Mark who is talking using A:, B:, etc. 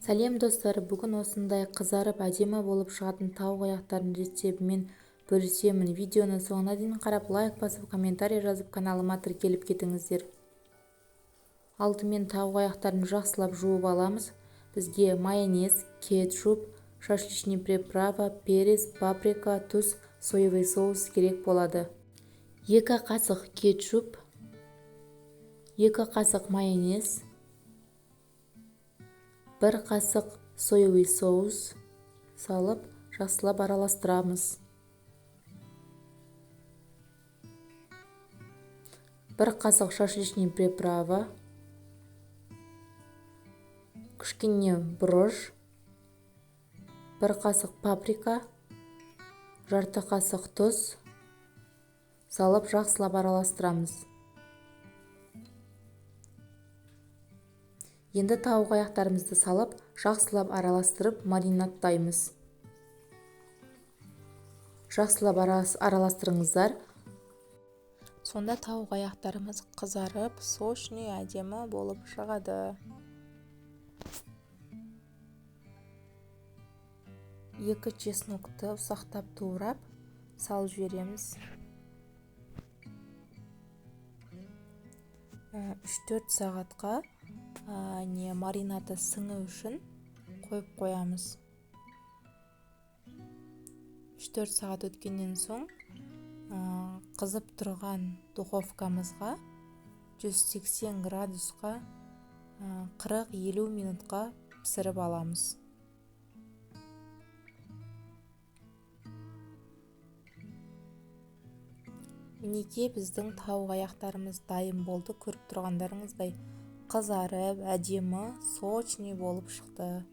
A: Сәлем достар, бүгін осындай қызарып әдемі болып шығатын тауық аяқтарының рецептімен бөлісемін. Видеоны соңына дейін қарап, лайк басып, комментарий жазып, каналыма тіркеліп кетіңіздер. Алдымен тауық аяқтарын жақсылап жуып аламыз. Бізге майонез, кетчуп, шашлычный приправа, перец, паприка, тұз, соевый соус керек болады. 2 қасық кетчуп, 2 қасық майонез, 1 қасық соевый соус салып, жақсылап араластырамыз. 1 қасық шашлычный приправа, кішкене бұрыш, 1 қасық паприка, жарты қасық тұз салып, жақсылап араластырамыз. Енді тауық аяқтарымызды салып, жақсылап араластырып, маринадтаймыз. Жақсылап араластырыңыздар. Сонда тауық аяқтарымыз қызарып, сочный, әдемі болып шығады. 2 чеснокты ұсақтап турап, салып жібереміз. 3-4 сағатқа маринады сіңу үшін қойып қоямыз. 3-4 сағат өткеннен соң қызып тұрған духовкамызға 180 градусқа 40-50 минутқа пісіріп аламыз. Мінекей, біздің тауық аяқтарымыз дайын болды. Көріп тұрғандарыңыздай қызарып, әдемі, сочный болып шықты.